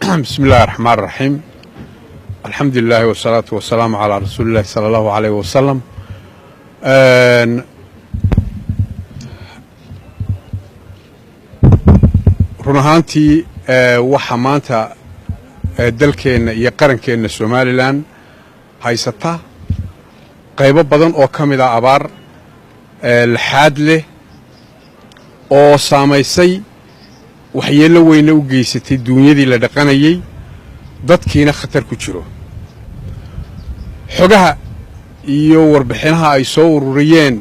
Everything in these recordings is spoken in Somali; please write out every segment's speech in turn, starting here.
بسم الله الرحمن الرحيم، الحمد لله والصلاة والسلام على رسول الله صلى الله عليه وسلم. Run ahaantii, waxaa maanta dalkeenna iyo qarankeenna Somaliland haysata qaybo badan oo ka mid ah abaar laxaad leh oo saamaysay, waxyeello weyna u geysatay duunyadii la dhaqanayey, dadkiina khatar ku jiro. Xogaha iyo warbixinaha ay soo ururiyeen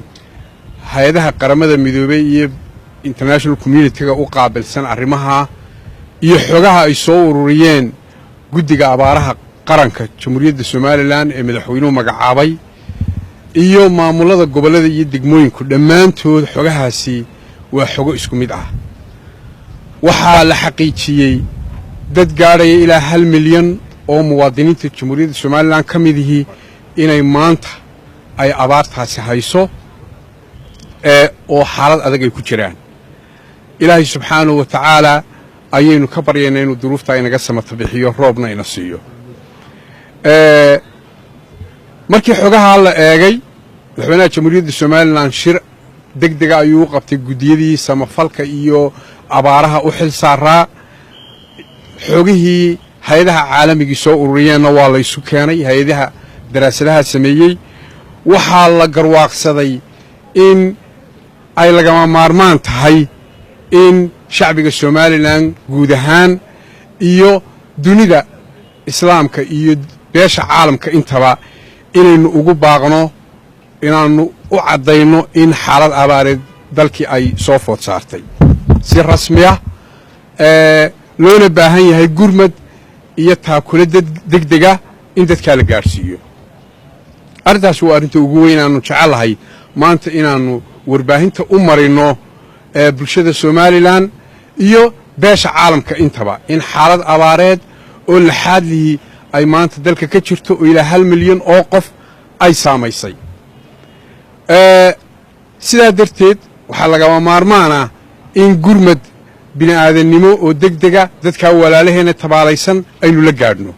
hay-adaha Qaramada Midoobey iyo international community-ga u qaabilsan arrimaha, iyo xogaha ay soo ururiyeen Guddiga Abaaraha Qaranka Jamhuuriyadda Somaliland ee madaxweynuhu magacaabay iyo maamullada gobollada iyo degmooyinku, dhammaantood xogahaasi waa xogo isku mid ah. Waxaa la xaqiijiyey dad gaadhaya ilaa 1 milyan oo muwaadiniinta Jamhuuriyadda Somaliland ka mid ihii inay maanta ay abaartaasi hayso oo xaalad adag ay ku jiraan. Ilaahay subxaanahu wa tacaalaa ayaynu ka baryaynaa inuu duruuftaa inaga samata bixiyo, roobna ina siiyo. Markii xogahaa la eegay, madaxweynaha Jamhuuriyadda Somaliland shir deg dega ayuu u qabtay guddiyadii samafalka iyo abaaraha u xil saaraa. Xogihii hay-adaha caalamigii soo ururiyeenna waa la isu keenay, hay-adaha daraasadaha sameeyey. Waxaa la garwaaqsaday in ay lagama maarmaan tahay in shacbiga Somaliland guud ahaan iyo dunida Islaamka iyo beesha caalamka intaba inaynu ugu baaqno, inaannu u caddayno in xaalad abaareed dalkii ay soo food saartay si rasmiya, loona baahan yahay gurmad iyo taakule degdega in dadkaa la gaadhsiiyo. Arrintaas waa arrinta ugu weyn aanu jecellahay maanta inaannu warbaahinta u marinno bulshada Somaliland iyo beesha caalamka intaba, in xaalad abaareed oo laxaadlihii ay maanta dalka ka jirto oo ilaa 1 milyan oo qof ay saamaysay. Sidaa darteed waxaa lagama maarmaana in gurmad bini'aadannimo oo deg dega dadkaa walaalaheenna tabaalaysan aynu la gaadhno.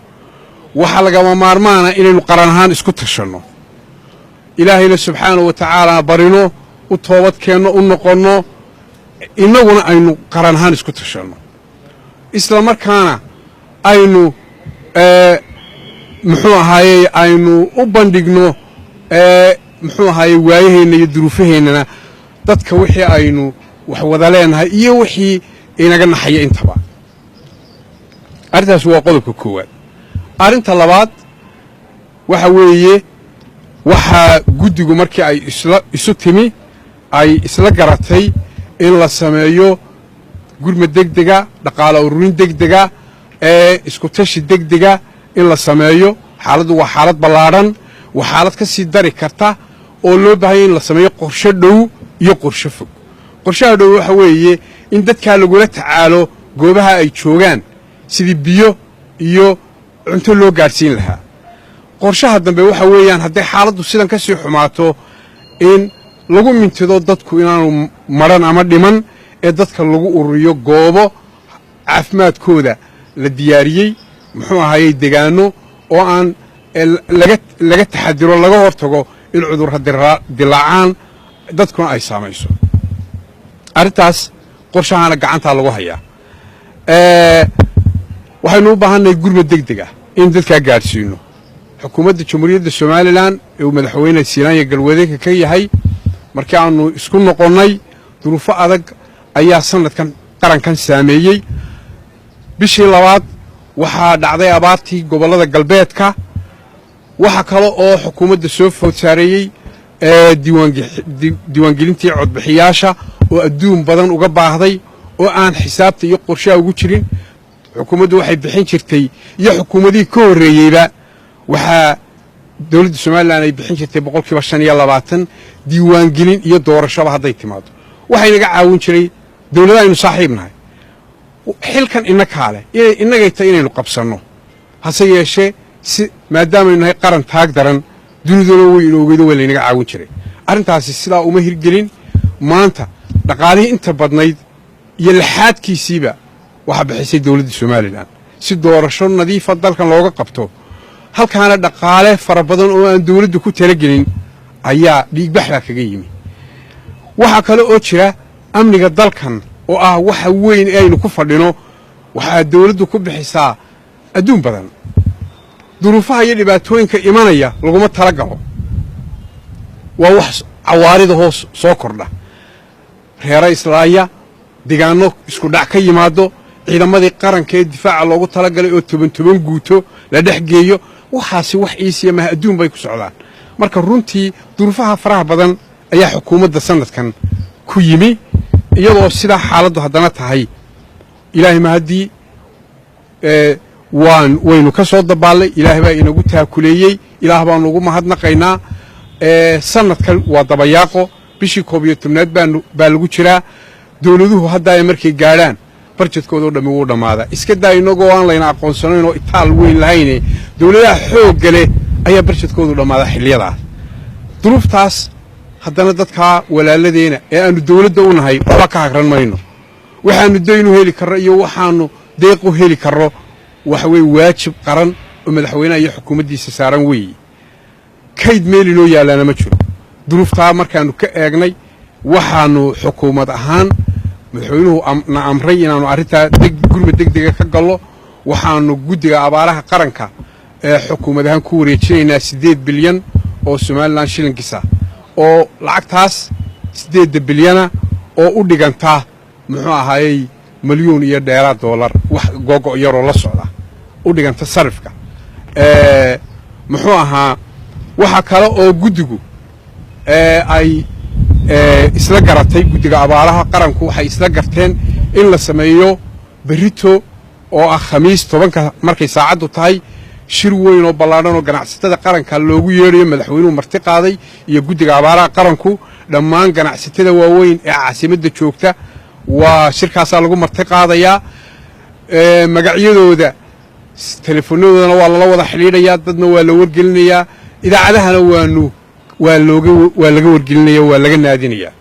Waxaa lagama maarmaana inaynu qaran ahaan isku tashanno, Ilaahayna subxaana wa tacaala barino, u toobad keenno, u noqonno, innaguna aynu qaran ahaan isku tashanno, isla markaana aynu, muxuu ahaayey, aynu u bandhigno, muxuu ahaayey, waayaheenna iyo duruufaheennana dadka wixii aynu wax wada leenahay iyo wixii inaga naxaya intaba. Arrintaas waa qodobka koowaad. Arrinta labaad waxa weeye, waxaa guddigu markii ay isla isu timi ay isla garatay in la sameeyo gurmad degdega, dhaqaalo ururin degdega, ee isku tashi degdega in la sameeyo. Xaaladdu waa xaalad ballaadhan, waa xaalad ka sii dari karta oo loo baahanya in la sameeyo qorshe dhow iyo qorshe fog. Qorshaha dhow waxa weeye in dadkaa lagula tacaalo goobaha ay joogaan sidii biyo iyo cunto loo gaadhsiin lahaa. Qorshaha dambe waxa weeyaan, hadday xaaladdu sidan ka sii xumaato, in lagu mintido dadku inaanu maran ama dhiman ee dadka lagu ururiyo goobo caafimaadkooda la diyaariyey, muxuu ahaayey, degaanno oo aan laga taxadiro, laga hortago in cudurra dilaacaan, dadkuna ay saamayso. Arrintaas qorshahaana gacantaa lagu hayaa. Waxaynu u baahannahay gurmad deg deg ah in dadkaa gaadhsiino. Xukuumadda Jamhuuriyadda Somaliland ee uu Madaxweyne Silaanya galwadeegka ka yahay, markii aanu isku noqonnay, duruufo adag ayaa sanadkan qarankan saameeyey. Bishii labaad waxaa dhacday abaartii gobollada galbeedka. Waxa kale oo xukuumadda soo food saareeyey diiwaangelintii codbixiyaasha oo adduun badan uga baahday oo aan xisaabta iyo qorshaha ugu jirin. Xukuumaddu waxay bixin jirtay, iyo xukuumadihii ka horreeyeyba, waxaa dowladda Somaliland ay bixin jirtay 25% diiwaangelin iyo doorashaba hadday timaado. Waxay naga caawin jiray dowlada aynu saaxiib nahay. Xilkan innakaa leh, inay innagay tahay inaynu qabsanno. Hase yeeshee, si maadaamaynu nahay qaran taag daran, duniduna way inoogeydo, waa laynaga caawin jiray. Arrintaasi sidaa uma hirgelin. Maanta dhaqaalihii inta badnayd iyo laxaadkiisiiba waxaa bixisay dowladda Somaliland. Si doorasho nadiifa dalkan looga qabto, halkaana dhaqaale fara badan oo aan dawladdu ku talagelin ayaa dhiigbax baa kaga yimi. Waxaa kale oo jira amniga dalkan oo ah waxa weyn ee aynu ku fadhino. Waxaa dawladdu ku bixisaa adduun badan. Duruufaha iyo dhibaatooyinka imanaya laguma tala galo, waa wax cawaarida hoos soo kordha, reero islaaya, degaanno isku dhac ka yimaado, ciidamadii qaranka ee difaaca loogu talagalay oo toban toban guuto la dhex geeyo. Waxaasi wax iisiya maha, adduun bay ku socdaan. Marka runtii duruufaha faraha badan ayaa xukuumadda sanadkan ku yimi. Iyadoo sidaa xaaladdu haddana tahay, Ilaahay mahaddii waan waynu ka soo dabaallay. Ilaah baa inagu taakuleeyey, Ilaah baanu ugu mahadnaqaynaa. Sanadkan waa dabayaaqo, bishii 11aad baa lagu jiraa. Dowladuhu haddaa markay gaadhaan budgetkooda o dhammi wuu dhammaadaa. Iska daa inagoo aan layna aqoonsanayn oo itaal weyn lahayne, dowladaha xoogga leh ayaa budgetkoodu dhammaadaa xilliyadaas. Duruuftaas haddana dadkaa walaaladeena ee aannu dowladda u nahay waxba ka hagran mayno. Waxaannu daynu heli karro iyo waxaannu deeq u heli karro, waxa weeye waajib qaran oo madaxweynaha iyo xukuumaddiisa saaran weeye. Kayd meel inoo yaallaana ma jiro. Duruuftaa markaannu ka eegnay, waxaannu xukuumad ahaan madaxweynuhu na amray inaannu arrintaa gurmad degdega ka gallo. Waxaannu guddiga abaaraha qaranka ee xukuumad ahaan ku wareejinaynaa 8 bilyan oo Somaliland shilinkisa, oo lacagtaas 8-da bilyana oo u dhiganta, muxuu ahaayey, malyuun iyo dheeraad doolar, wax googo' yaroo la socda u dhiganta sarifka, muxuu ahaa. Waxaa kale oo guddigu ay isla garatay, guddiga abaaraha qaranku waxay isla garteen in la sameeyo berrito oo ah Khamiis, 10-ka markay saacaddu tahay, shir weyn oo ballaadhan oo ganacsatada qaranka loogu yeedhayo, madaxweynuhu marti qaaday iyo guddiga abaaraha qaranku. Dhammaan ganacsatada waaweyn ee caasimadda joogta waa shirkaasaa lagu marti qaadayaa. Magacyadooda, telefonadoodana waa lala wada xidhiidhayaa, dadna waa la wargelinayaa, idaacadahana waanu waa looga waa laga wargelinaya, waa laga naadinayaa.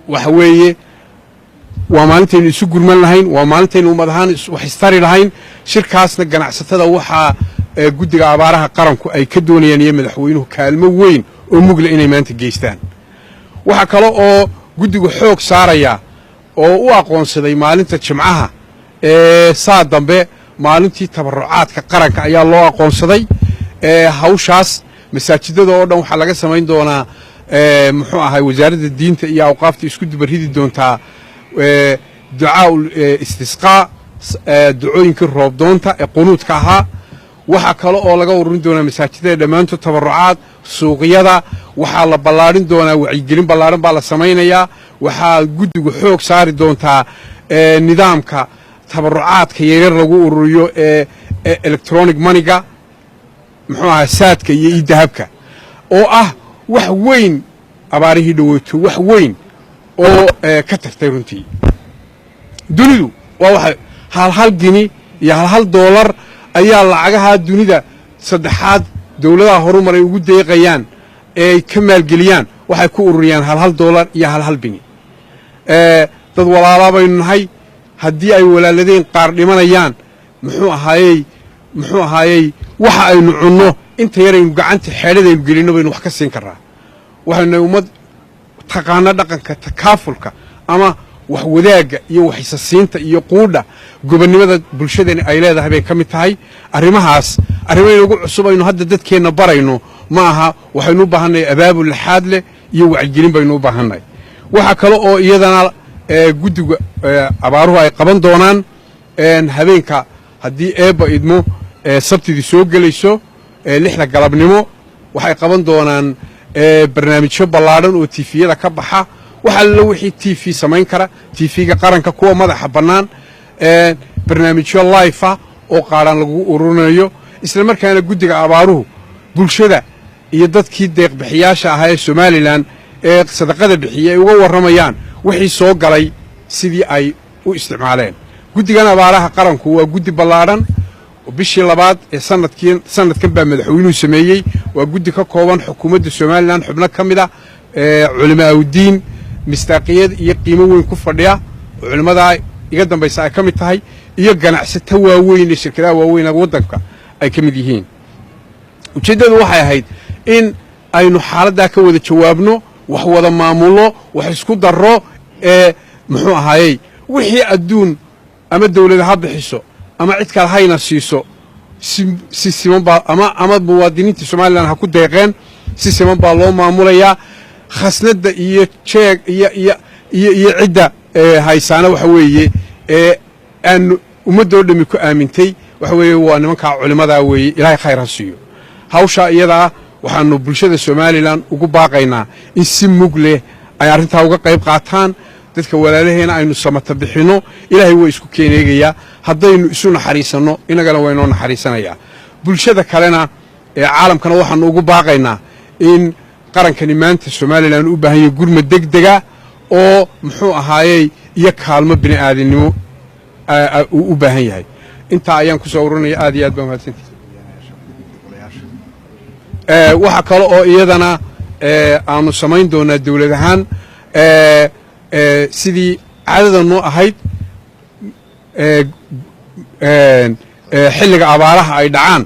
Waxa weeye waa maalintaynu isu gurman lahayn, waa maalintaynu ummad ahaan wax istari lahayn. Shirkaasna ganacsatada waxaa guddiga abaaraha qaranku ay ka doonayaan iyo madaxweynuhu kaalmo weyn oo mugla inay maanta geystaan. Waxaa kale oo guddigu xoog saarayaa oo u aqoonsaday maalinta Jimcaha ee saa dambe maalintii tabarucaadka qaranka ayaa loo aqoonsaday. Hawshaas masaajidada oo dhan waxaa laga samayn doonaa, muxuu ahay, Wasaaradda Diinta iyo Awqaafta isku dubarridi doontaa ducaa istisqaa, ducooyinkii roobdoonta ee qunuudka ahaa. Waxaa kale oo laga ururin doonaa masaajidada dhammaantood tabarucaad. Suuqyada waxaa la ballaadhin doonaa, wacyigelin ballaadhan baa la samaynayaa. Waxaa guddigu xoog saari doontaa nidaamka tabarucaadka yaryar lagu ururiyo ee electronic moneyga, muxuu ahaa, Zaadka iyo eDahabka, oo ah wax weyn abaarihii dhaweyto wax weyn oo ka tagtay. Runtii dunidu waa waxa halhal gini iyo halhal doolar ayaa lacagaha dunida saddexaad dowladaha horumaray ugu deeqayaan ee ay ka maalgeliyaan. Waxay ku ururiyaan halhal doolar iyo halhal bini. Dad walaalaa baynu nahay. Haddii ay walaaladeen qaar dhimanayaan, muxuu ahaayey, waxa aynu cunno inta yaraynu gacanta xeedhadaynu gelinno baynu wax ka siin karraa. Waxaynu nahay ummad taqaano dhaqanka takaafulka ama wax wadaagga iyo wax isasiinta iyo quudha. Gobonnimada bulshadeena ay leedahay bay ka mid tahay arrimahaas. Arrimo inagu cusub aynu hadda dadkeenna barayno ma aha. Waxaynu u baahannahay abaabul laxaad leh iyo wacyigelin baynu u baahannahay. Waxaa kale oo iyadana guddiga abaaruhu ay qaban doonaan habeenka, haddii Eebba idmo, Sabtidii soo gelayso 6-da galabnimo, waxay qaban doonaan barnaamijyo ballaadhan oo TV-yada ka baxa. Wax allo wixii TV samayn kara, TV-ga qaranka, kuwa madaxa bannaan, barnaamijyo live ah oo qaadhaan lagu ururinayo, isla markaana guddiga abaaruhu bulshada iyo dadkii deeqbixiyaasha ahaa ee Somaliland ee sadaqada bixiyey ay uga warramayaan wixii soo galay sidii ay u isticmaaleen. Guddigan abaaraha qaranku waa guddi ballaadhan. Bishii labaad ee sanadkii sanadkan baa madaxweynuhu sameeyey. Waa guddi ka kooban xukuumadda Somaliland xubno ka mid a, culimaa'udiin mistaaqiyad iyo qiimo weyn ku fadhiya, culimmadaa Iga dambaysa ay ka mid tahay iyo ganacsato waaweyn ee shirkadaha waaweyn waddanka ay ka mid yihiin. Ujeeddadu waxay ahayd in aynu xaaladdaa ka wada jawaabno, wax wada maamulno, wax isku darro ee muxuu ahaayey wixii adduun ama dawlada ha bixiso ama cid kale hayna siiso, si siman baa ama muwaadiniinta Somaliland ha ku deeqeen, si siman baa loo maamulayaa. Khasnadda iyo jeeg iyo cidda haysaana waxa weeye ee aanu ummaddoo dhammi ku aamintay waxa weeye waa nimankaa culimmadaa weeye. Ilaahay khayr ha siiyo. Hawshaa iyadaa waxaannu bulshada Somaliland ugu baaqaynaa in si mug leh ay arrintaa uga qayb qaataan. Dadka walaalaheena aynu samata bixinno. Ilaahay waa isku keeneegayaa. Haddaynu isu naxariisanno, innagana waa inoo naxariisanayaa. Bulshada kalena ee caalamkana waxaannu ugu baaqaynaa in qarankani maanta Somaliland u baahan yahay gurmad degdega oo muxuu ahaayey iyo kaalmo bini aadamnimo uu u baahan yahay. Intaa ayaan ku soo ururinaya. Aad iyo aad baa mahadsantihi. Waxaa kale oo iyadana aanu samayn doonaa dawlad ahaan, sidii caadada noo ahayd xilliga abaaraha ay dhacaan,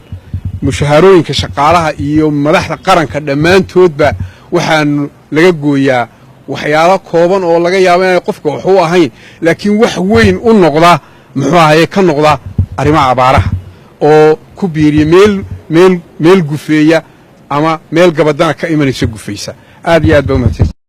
mushaharooyinka shaqaalaha iyo madaxda qaranka dhammaantoodba waxaanu laga gooyaa waxyaalo kooban oo laga yaabo inay qofka wax u ahayn, laakiin wax weyn u noqda, muxuu ahaye, ka noqda arrimaha abaaraha oo ku biiriya meel gufeeya ama meel gabadana ka imanaysa gufaysa. Aad iyo aad baa umahadsanti.